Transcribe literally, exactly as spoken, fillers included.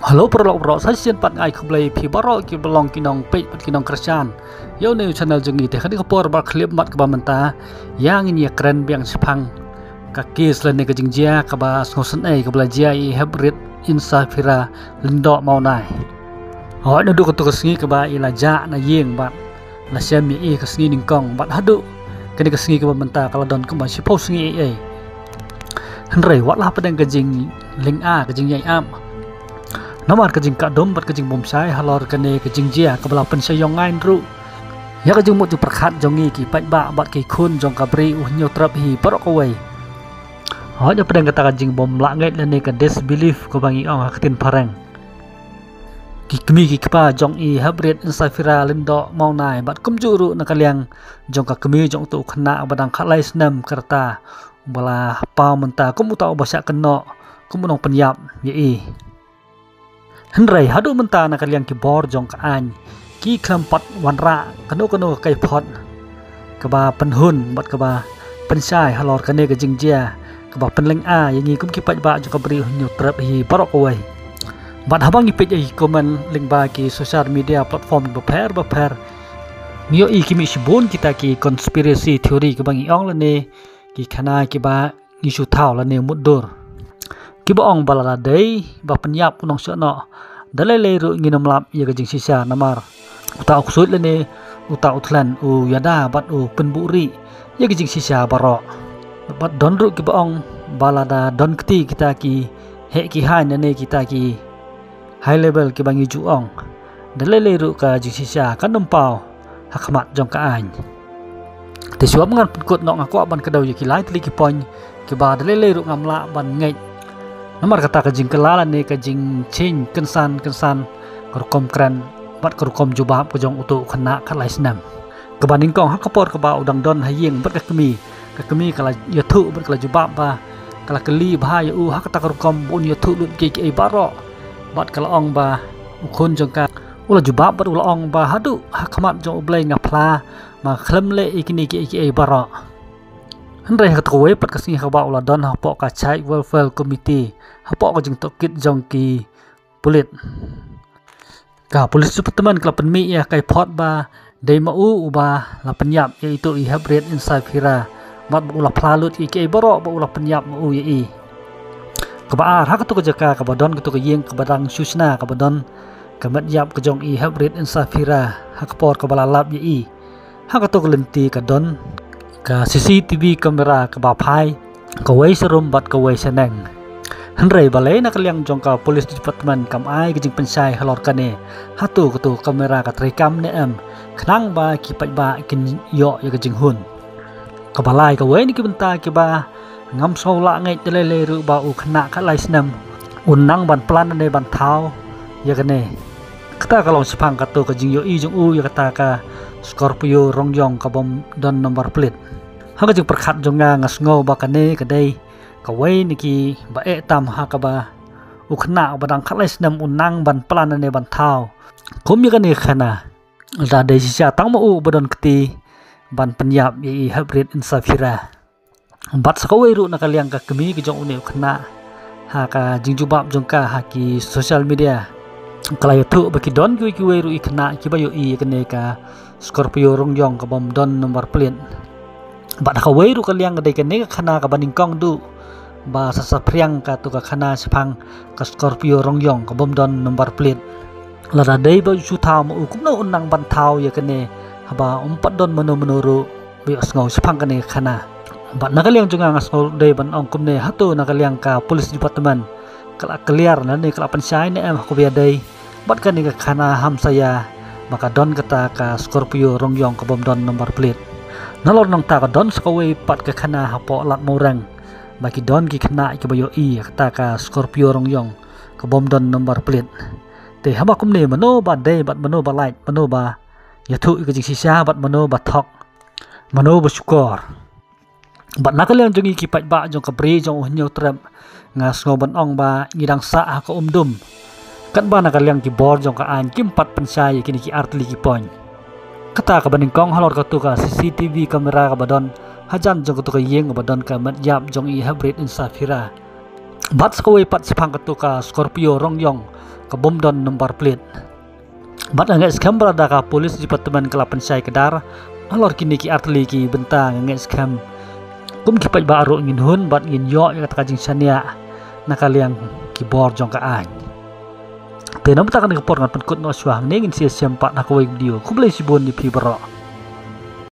Hello paralok paralok, sa shisien pat nga ai khublei phi baroh kiba long ki nongpeit bad ki nongkyrshan ïa une u channel jong ngi. Te ha kane ka por ba khyllipmat kaba mynta ïa ngin ïakren biang shaphang ka case lane ka jingjia kaba sngewsynei kaba la jia ïa i Haprit Insafira Lyngdoh Mawnai. Hooid, naduh kato ka sngi kaba i la jah na ïing bad la shem ïa i ka sngi nyngkong bad haduh kane ka sngi kaba mynta ka la don kumba shiphew sngi ei ei. Hynrei wat la hapdeng ka jinglynga, ka jingïai ap, namar ka jingkhatduh bad ka jingbymshai halor kane ka jingjia kaba la pynshai ïong ngai ruh ïa ka jingmut jingpyrkhat jong ngi ki paidbah bad ki khun jong ka Bri U Hynñiewtrep hi baroh kawei. Hooid, hapdeng kata ka jingbym lah ngeit lane ka disbelief kaba ngi ong ha ka ktien phareng, ki kmie ki kpa jong i Haprit Insafira Lyngdoh Mawnai bad kumjuh ruh na ka liang jong ka kmie jong uto u khynnah ba dang khatlai snem ka rta, ba la paw mynta kum uta uba shah kynnoh kum u nongpynïap ïa i. Hynrei haduh mynta na ka liang ki bor jong ka aiñ ki khlem pat wanrah kano kano ka kaiphod kaba pynhun bad kaba pynshai halor kane ka jingjia kaba pynlynga ïa ngi kum ki paidbah jong ka Bri U Hynñiewtrep hi baroh kawei. Bad haba ngi peit ïa ki comment lyngba ki social media platform bapher bapher, ngi ïohi ki mih shibun kita ki conspiracy theory kaba ngi ong lane ki khana kiba ngi shu thaw lane mutdur, kiba ong ba lada dei ba pynïap u nongshah noh, da lei lei ruh ngin ym lap ïa ka jingshisha namar uta u ksuid lane uta u thlen u ïada bad u pynbuhrieh ïa ka jingshisha baroh. Bad don ruh kiba ong ba lada don kti kita ki heh ki haiñ lane kita ki high level kiba ngi ju ong, da lei lei ruh ka jingshisha kan ym paw ha khmat jong ka aiñ. Te shuwa ba ngan pynkut noh nga kwah ban kdew ïa ki lai tylli ki point kiba da lei lei ruh ngam lah ban ngeit namar kata ka jingkylla lane ka jingching kynsan kynsan ka rukom kren bad ka rukom jubab ka jong uto u khynnah khatlai snem. Kaba nyngkong, ha ka por kaba u dang don ha ïing bad ka kmie, ka kmie ka la ïathuh bad ka la jubab ba ka la kylli bha ïa u ha kata ka rukom ba un ïathuh lut kiei kiei baroh. Bad ka la ong ba u khun jong ka u la jubab bad u la ong ba haduh ha khmat jong U Blei nga phla ba nga khlem leh ïa kine kiei kiei baroh. Hynrei ha kata kawei pat ka sngi ha kaba u la don hapoh ka Child Welfare Committee, hapoh ka jingtohkit jong ki pulit, ka police department ka la pynmih ïa ka kaiphod ba dei ma u uba la pynïap ïa ito i Haprit Insafira bad ba u la phla lut ïa kiei baroh ba u la pynïap ma u ïa i. Kaba ar, ha kato ka jaka kaba don kato ka ïing kaba dang shu shna kaba don ka met ïap ka jong i Haprit Insafira ha ka por kaba la lap ïa i, ha kato ka lynti ka don ka C C T V camera kaba phai kawei sharum bad kawei shaneng. Hynrei balei na ka liang jong ka police department kam ai ka jingpynshai halor kane? Hato kato ka camera ka treikam ne em khnang ba ki paidbah kin ïoh ïa ka jinghun? Kaba lai, kawei na ki bynta kiba ngam sngew lah ngeit da lei lei ruh ba u khynnah khatlai snem un nang ban plan ne ban thaw ïa kane. Kata ka long shaphang kato ka jingïohi jong u ïa kata ka Scorpio rong ïong kabym don number plate. Ha ka jingpyrkhat jong nga, nga sngew ba kane ka dei kawei na kiba eh tam ha kaba u khynnah ba dang khatlai snem un nang ban plan ne ban thaw kum ïa kane ka khana. Lada dei shisha tang ma u ba don kti ban pynïap ïa i Haprit Insafira. Bad sa kawei ruh na ka liang ka kmie ka jong une u khynnah, ha ka jingjubab jong ka ha ki social media, ka la ïathuh ba ki don kiwei kiwei ruh i khynnah kiba ïohi ïa kane ka Scorpio rong ïong kabym don number plate. Bad ha kawei ruh ka liang ka dei kane ka khana kaba nyngkong duh ba sa saphriang kato ka khana shaphang ka Scorpio rong ïong kabym don number plate. Lada dei ba u shu thaw ma u, kumno un nang ban thaw ïa kane haba um pat don mano mano ruh ba ïohsngew shaphang kane ka khana? Bad na ka liang jong nga, nga sngew dei ban ong kumne, hato na ka liang ka police department ka la clear lane ka la pynshai ne em ha kaba ïadei bad kane ka khana hamsaïa ba ka don kata ka Scorpio rong ïong kabym don number plate? Nalor nangta ka don sa kawei pat ka khana hapoh Lad Mawreng ba ki don ki khynnah kiba ïohi ïa kata ka Scorpio rong ïong kabym don number plate. Te haba kumne, mano ba dei bad mano ba lait, mano ba ïathuh ïa ka jingshisha bad mano ba thok, mano ba shukor? Bad na ka liang jong ngi ki paidbah jong ka Bri jong U Hynñiewtrep, nga sngew ban ong ba ngi dang sah ha ka umdum katba na ka liang ki bor jong ka aiñ kim pat pynshai ïa kine ki artylli ki point. Kata kaba nyngkong halor kato ka C C T V camera kaba don hajan jong kato ka ïing kaba don ka met ïap jong i Haprit Insafira. Bad sa kawei pat shaphang kato ka Scorpio rong ïong kaba ym don number plate. Bad nga ngeit skhem ba lada ka police department ka la pynshai kdar halor kine ki artylli ki bynta, nga ngeit skhem kum ki paidbah ruh ngin hun bad ngin ïoh ïa kata ka jingshaniah na ka liang ki bor jong ka aiñ. Te namar kata kane ka por ngan pynkut noh shuwa hangne, ngin sa ïashem pat ha kawei ka video. Khublei shibun ïa phi baroh.